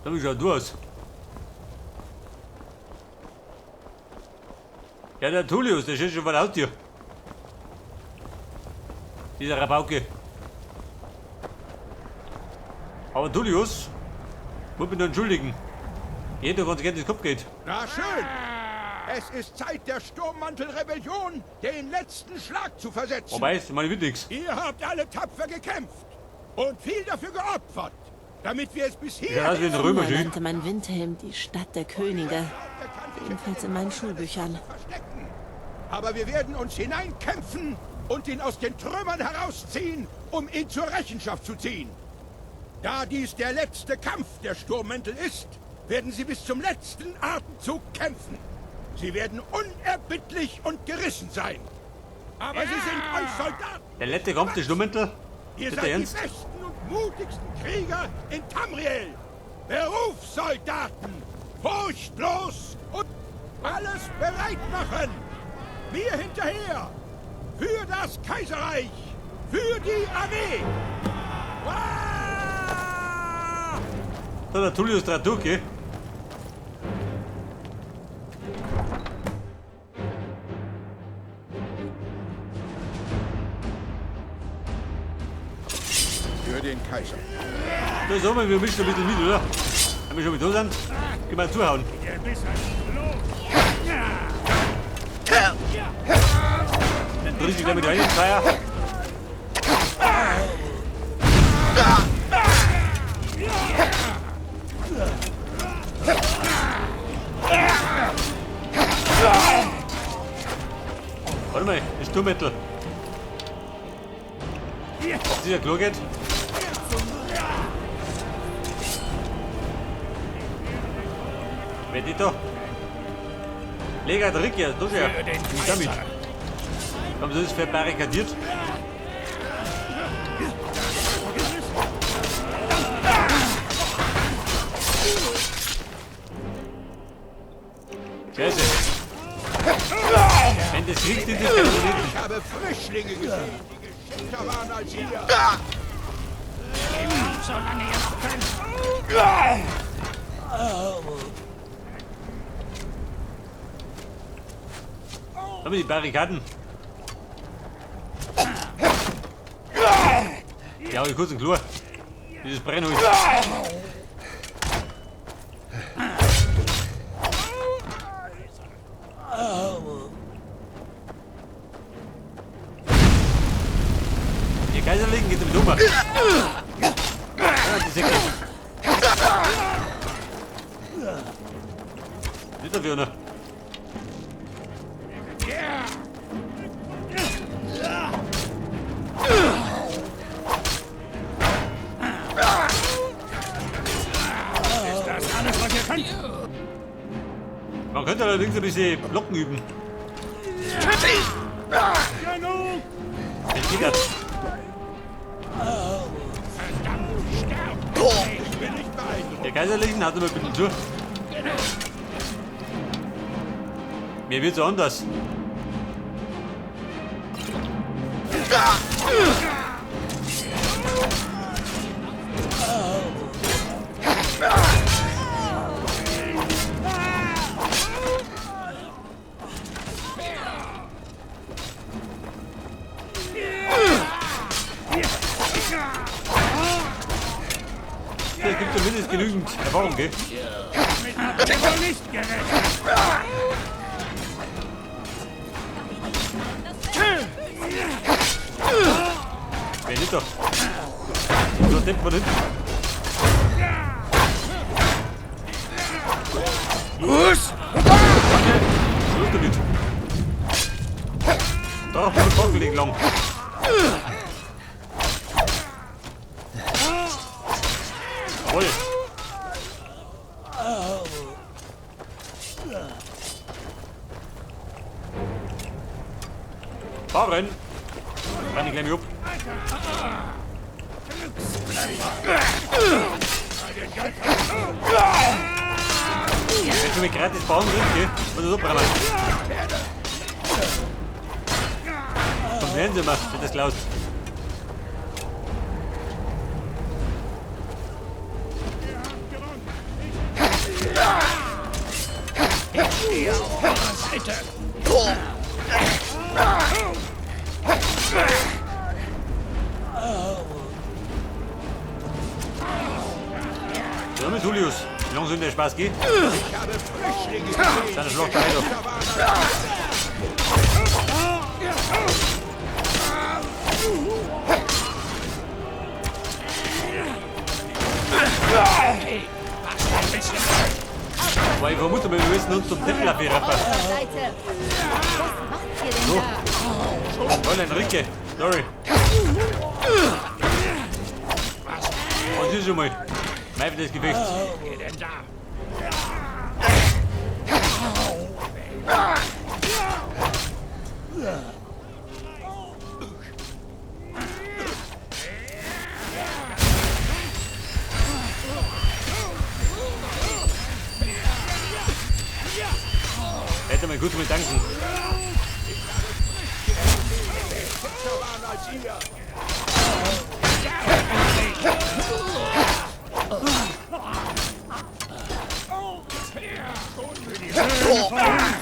Da wie schaut du aus? Ja, der Tullius, der steht schon vor der Haustür. Dieser Rabauke. Aber Tullius, muss mich nur entschuldigen. Jeder ganz gerne ins Kopf geht. Na schön! Es ist Zeit der Sturmmantelrebellion, den letzten Schlag zu versetzen. Wobei, ich meine, wird nichts. Ihr habt alle tapfer gekämpft und viel dafür geopfert, damit wir es bis hier. Ja, das wie ein Früher Römer nannte man Windhelm die Stadt der Könige. Jedenfalls in meinen Schulbüchern. Verstecken. Aber wir werden uns hineinkämpfen und ihn aus den Trümmern herausziehen, um ihn zur Rechenschaft zu ziehen. Da dies der letzte Kampf der Sturmmäntel ist, werden sie bis zum letzten Atemzug kämpfen. Sie werden unerbittlich und gerissen sein. Aber sie sind euch Soldaten. Der letzte Kampf der Sturmmäntel? Ihr Ist der seid die ernst? besten und mutigsten Krieger in Tamriel. Berufssoldaten. Furchtlos und alles bereit machen. Mir hinterher. Für das Kaiserreich. Für die Armee. Ah! Da, der Tullius dreht durch, gell? Für den Kaiser. Da sagen wir, wir mischen ein bisschen mit, oder? Wenn wir schon mit da sind, können wir zuhauen. Richtig gleich mit rein, Feier. Warte mal, das Sturmmittel. Ob das ja klar geht? Wer die da? Lega Drick, ja, das ja. Nicht damit. Haben sie das verbarrikadiert? Scheiße. Wenn das kriegt, ist das kein Problem. Ich habe Frischlinge gesehen, die geschickter waren als ihr. Solange ihr noch könnt. Haben wir die Barrikaden? Ja, ich kurz ein Chlor. Dieses Brennholz. Die Kaiserlichen geht damit um. Ah, die Säcke. Nicht dafür, ne? Ist das alles, was ihr könnt? Man könnte allerdings ein bisschen Blocken üben. Genug! Wenn geht das. Verdammt, sterbt! Ich bin nicht beeindruckt. Der Kaiserlichen hat immer ein bisschen zu. Mir wird so anders. Das gibt zumindest genügend Erfahrung, gell? Damit habt ihr wohl nicht gerechnet! Wer nicht doch? So Depp von hinten. Los! Danke. Schluss damit. Da, mit Trockenlegen lang. Voll. Fahren. Renn ich gleich mal ab. Wenn du mit gratis bauen willst, gell? Muss ich so brennen. Komm, werden Sie mal, wenn das glaubst. Ihr habt gewonnen! Stehe auf eurer Seite. So, mit Julius. Wie lange soll denn der Spaß gehen? Ich habe Flüchtlinge gesehen, Seine Schlacht weiter. Aber ich vermute mal, wir müssen uns zum Tempel aufhören. Eure Seite! Was macht ihr denn So. da? Fräulein Ricke, sorry. Was ist schon mal? Mein das Gefecht. Ihr denn da? Hätte mal gut mit danken. Waren als ihr.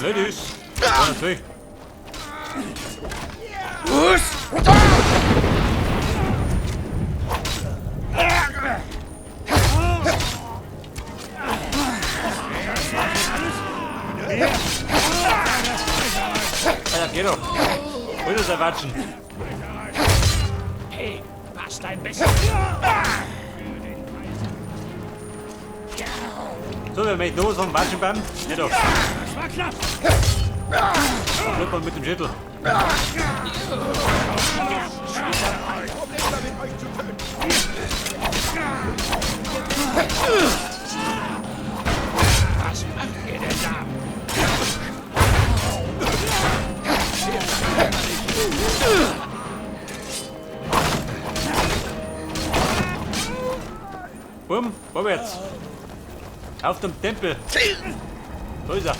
Ladies. 202. Alter, geh doch. Hol das Erwatschen. Hey, passt ein bisschen. So, wer möchte noch was vom Watschenbaum? Ja doch. Das war knapp. Kloppt man mit dem Schädel. Kein Problem damit, euch zu töten. Was macht ihr denn da? Bumm, vorwärts. Auf dem Tempel. Da ist er.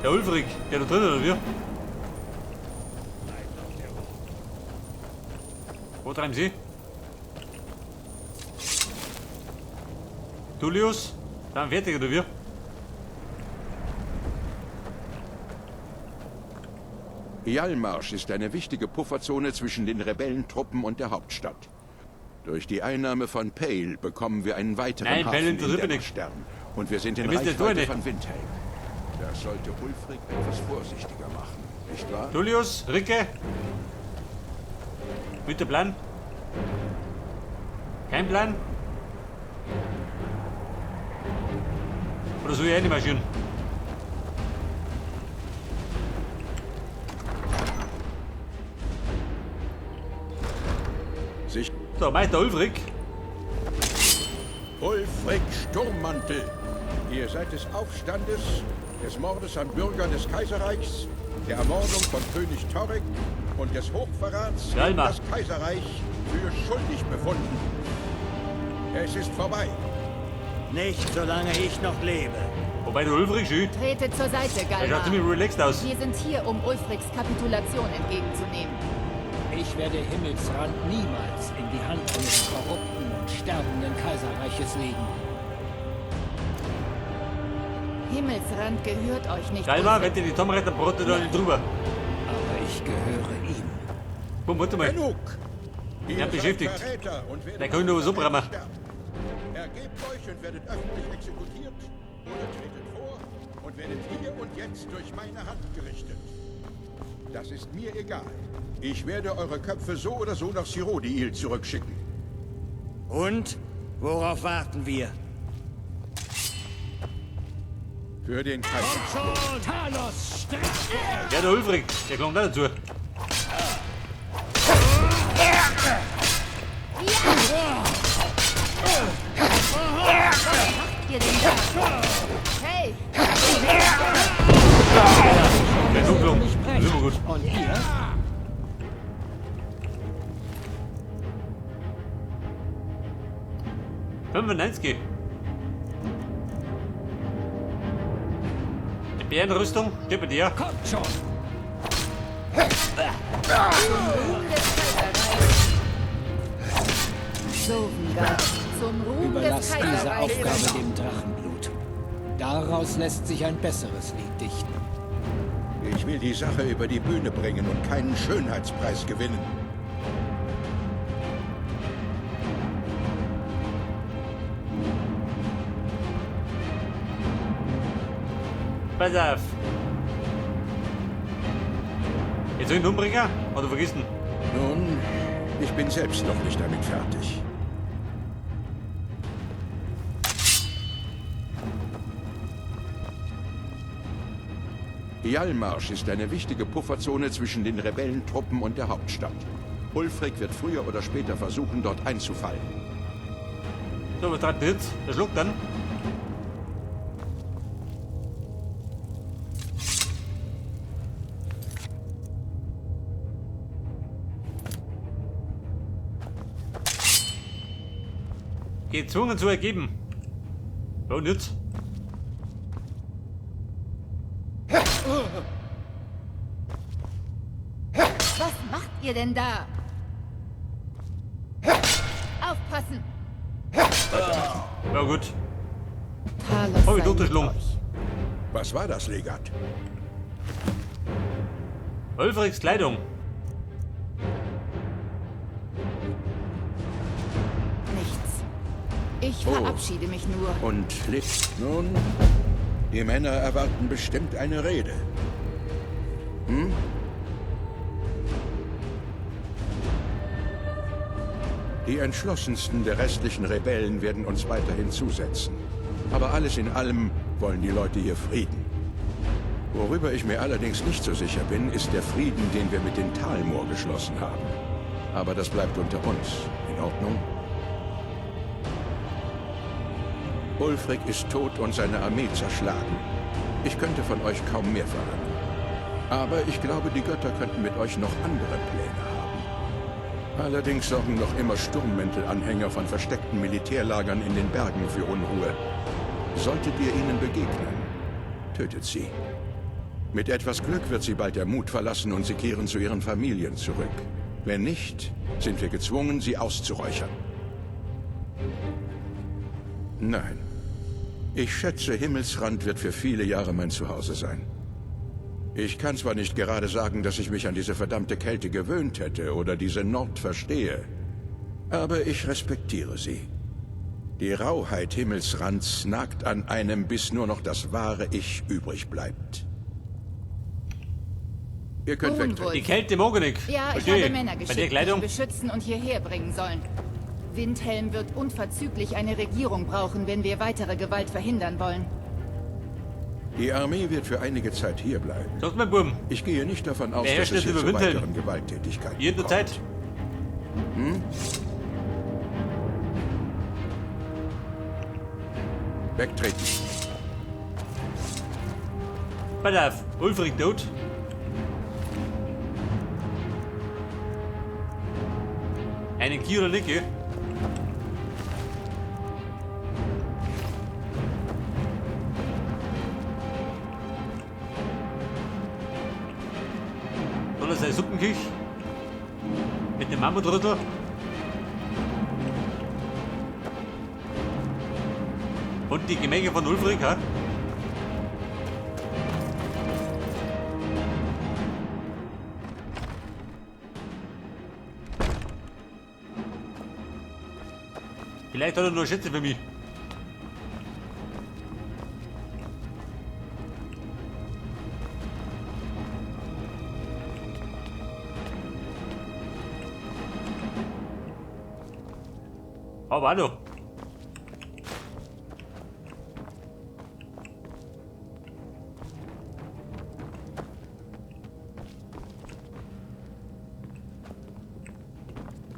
Der Ulfric, der da drin, oder wie? Wo treiben Sie? Tullius? Sind wir fertig, oder wie? Hjalmarsch ist eine wichtige Pufferzone zwischen den Rebellentruppen und der Hauptstadt. Durch die Einnahme von Pale bekommen wir einen weiteren Nein, Pale Hafen in interessiert mich nicht. Dämmerstern. Und wir sind in Wir müssen Reichweite nicht. von Windhelm. Das sollte Ulfric etwas vorsichtiger machen, nicht wahr? Tullius, Ricke? Mit der Plan? Kein Plan? Oder soll ich reinmarschieren? Sich So, Meister Ulfric. Ulfric Sturmmantel. Ihr seid des Aufstandes, des Mordes an Bürgern des Kaiserreichs, der Ermordung von König Torek und des Hochverrats gegen Galma. das Kaiserreich für schuldig befunden. Es ist vorbei. Nicht, solange ich noch lebe. Wobei der Ulfric schön. Tretet zur Seite, Der schaut Galmar. ziemlich relaxed aus. Wir sind hier, um Ulfrics Kapitulation entgegenzunehmen. Ich werde Himmelsrand niemals in die Hand eines korrupten und sterbenden Kaiserreiches legen. Himmelsrand gehört euch nicht. Galmar, Ulfric. wenn dir die Tomretter brotet da nicht drüber. Aber ich gehöre ihm. Bumm, warte mal. Genug! Ihr Ja, seid beschäftigt. Verräter und werdet Der kann nur so auf der bremmen. sterben. Ergebt euch und werdet öffentlich exekutiert oder tretet vor und werdet hier und jetzt durch meine Hand gerichtet. Das ist mir egal. Ich werde eure Köpfe so oder so nach Cyrodiil zurückschicken. Und? Worauf warten wir? Für den Kaiser. Schon, Talos, streckt Ja, der Ulfric, der kommt auch dazu. Was macht ihr denn da? Hey! Der Dunklung. Mich Das ist immer gut. Und ihr? 95. Die Bärenrüstung steht bei dir. Kommt schon! Zum Ruhm des Kaiserreichs. Sovngarde. Zum Ruhm des Überlass diese Kaiserreichs. Aufgabe dem Drachenblut. Daraus lässt sich ein besseres Lied dichten. Ich will die Sache über die Bühne bringen und keinen Schönheitspreis gewinnen. Pass auf. Jetzt soll ich ihn umbringen? Oder vergiss ihn? Nun, ich bin selbst noch nicht damit fertig. Hjalmarch ist eine wichtige Pufferzone zwischen den Rebellentruppen und der Hauptstadt. Ulfric wird früher oder später versuchen, dort einzufallen. So, was treibt der jetzt? Der schluckt dann. Gezwungen zu ergeben. Und jetzt? Was macht ihr denn da? Aufpassen! Ja gut. Talos Oh, wie sei tot mit ist Lung. euch. Was war das, Legat? Ulfrics Kleidung. Nichts. Ich Oh. verabschiede mich nur. Und nun, die Männer erwarten bestimmt eine Rede. Hm? Die entschlossensten der restlichen Rebellen werden uns weiterhin zusetzen. Aber alles in allem wollen die Leute hier Frieden. Worüber ich mir allerdings nicht so sicher bin, ist der Frieden, den wir mit den Thalmor geschlossen haben. Aber das bleibt unter uns. In Ordnung? Ulfric ist tot und seine Armee zerschlagen. Ich könnte von euch kaum mehr verlangen. Aber ich glaube, die Götter könnten mit euch noch andere Pläne haben. Allerdings sorgen noch immer Sturmmäntelanhänger von versteckten Militärlagern in den Bergen für Unruhe. Solltet ihr ihnen begegnen, tötet sie. Mit etwas Glück wird sie bald der Mut verlassen und sie kehren zu ihren Familien zurück. Wenn nicht, sind wir gezwungen, sie auszuräuchern. Nein. Ich schätze, Himmelsrand wird für viele Jahre mein Zuhause sein. Ich kann zwar nicht gerade sagen, dass ich mich an diese verdammte Kälte gewöhnt hätte oder diese Nord verstehe, aber ich respektiere sie. Die Rauheit Himmelsrands nagt an einem, bis nur noch das wahre Ich übrig bleibt. Ihr könnt wegtreten. Die Kälte mag ich nicht. Ja, ich Verstehe. habe Männer Bei der geschickt, die Kleidung? beschützen und hierher bringen sollen. Windhelm wird unverzüglich eine Regierung brauchen, wenn wir weitere Gewalt verhindern wollen. Die Armee wird für einige Zeit hier bleiben. Sagt mein Buben. Ich gehe nicht davon aus, Wer dass herrscht es jetzt hier über zu Windhelm? weiteren Gewalttätigkeiten Jede kommt. Zeit. Wegtreten. Pass auf, Ulfric tot. Einen Kira Licke. Soll er seine Suppenküche? Mit dem Mammutrüttel? Und die Gemenge von Ulfric, ha? Vielleicht hat er nur Schätze für mich. Aber hallo.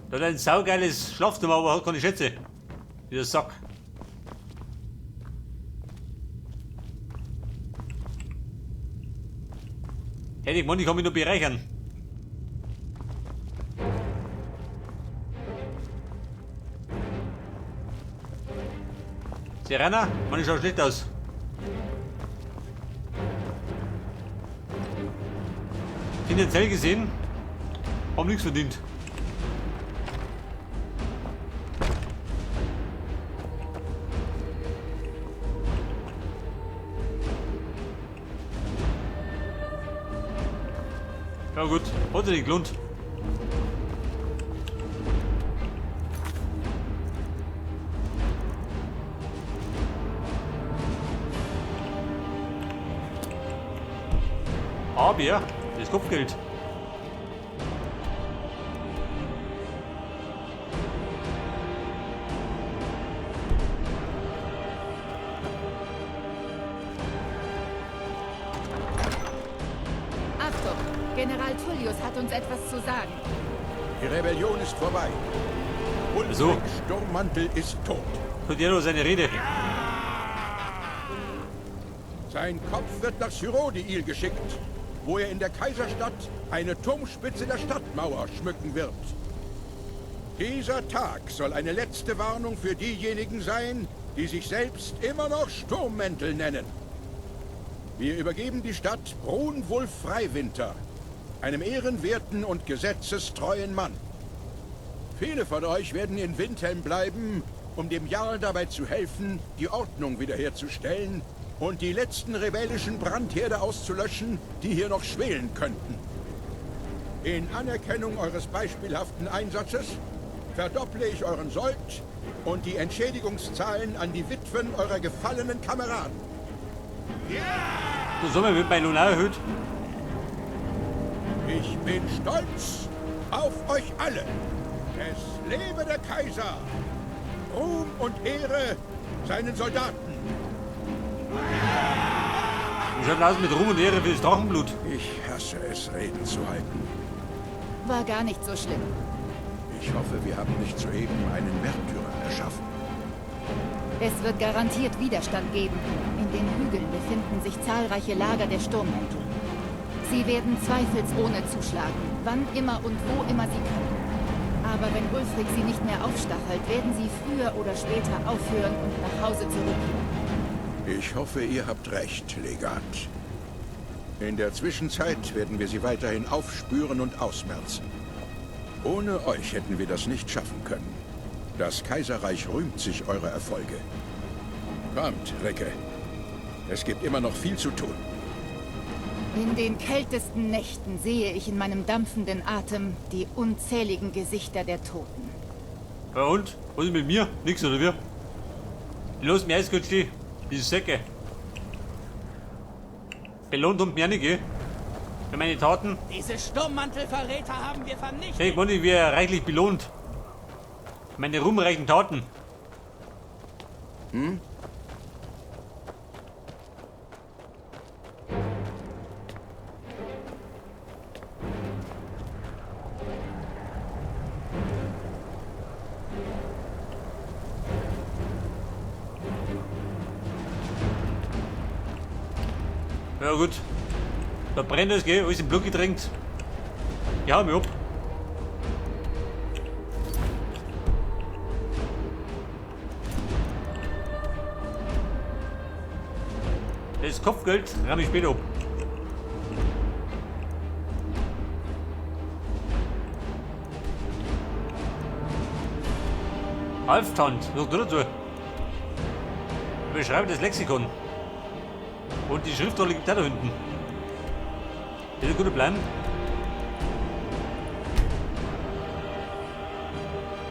Da hat ein saugeiles Schlafzimmer, aber hat keine Schätze. Dieser Sack. Hätte ich gemeint, ich kann mich nur bereichern. Serena, man, ich schaut schlecht aus. Finanziell gesehen. Haben nichts verdient. Ja gut, hat sich nicht gelohnt. Aber das Kopfgeld. Achtung! General Tullius hat uns etwas zu sagen. Die Rebellion ist vorbei. Ulfric So. Sturmmantel ist tot. Tut ja nur seine Rede. Sein Kopf wird nach Cyrodiil geschickt, wo er in der Kaiserstadt eine Turmspitze der Stadtmauer schmücken wird. Dieser Tag soll eine letzte Warnung für diejenigen sein, die sich selbst immer noch Sturmmäntel nennen. Wir übergeben die Stadt Brunwulf Freiwinter, einem ehrenwerten und gesetzestreuen Mann. Viele von euch werden in Windhelm bleiben, um dem Jarl dabei zu helfen, die Ordnung wiederherzustellen und die letzten rebellischen Brandherde auszulöschen, die hier noch schwelen könnten. In Anerkennung eures beispielhaften Einsatzes verdopple ich euren Sold und die Entschädigungszahlen an die Witwen eurer gefallenen Kameraden. Du Sommer wird mein Lohn auch erhöht. Ich bin stolz auf euch alle. Es lebe der Kaiser! Ruhm und Ehre seinen Soldaten! Wie schaut aus mit Ruhm und Ehre für das Drachenblut? Ich hasse es, Reden zu halten. War gar nicht so schlimm. Ich hoffe, wir haben nicht soeben einen Märtyrer erschaffen. Es wird garantiert Widerstand geben. In den Hügeln befinden sich zahlreiche Lager der Sturmmäntel. Sie werden zweifelsohne zuschlagen, wann immer und wo immer sie können. Aber wenn Ulfric sie nicht mehr aufstachelt, werden sie früher oder später aufhören und nach Hause zurückkehren. Ich hoffe, ihr habt recht, Legat. In der Zwischenzeit werden wir sie weiterhin aufspüren und ausmerzen. Ohne euch hätten wir das nicht schaffen können. Das Kaiserreich rühmt sich eurer Erfolge. Kommt, Ricke. Es gibt immer noch viel zu tun. In den kältesten Nächten sehe ich in meinem dampfenden Atem die unzähligen Gesichter der Toten. Ja und? Was ist mit mir? Nix, oder wie? Los, mir eiskalt stehen. Diese Säcke. Belohnt und mir nicht, gell? Für meine Taten. Diese Sturmmantelverräter haben wir vernichtet. Hey, Moni, wir reichlich belohnt. Meine ruhmreichen Taten. Hm? Ja gut. Da brennt es, gell? Alles im Blut getränkt. Ja, mir ab. Das Kopfgeld ramm ich später ab. Halftand, was tut dazu? Beschreibe das Lexikon. Und die Schriftrolle gibt es da hinten. Das ist ein guter Plan.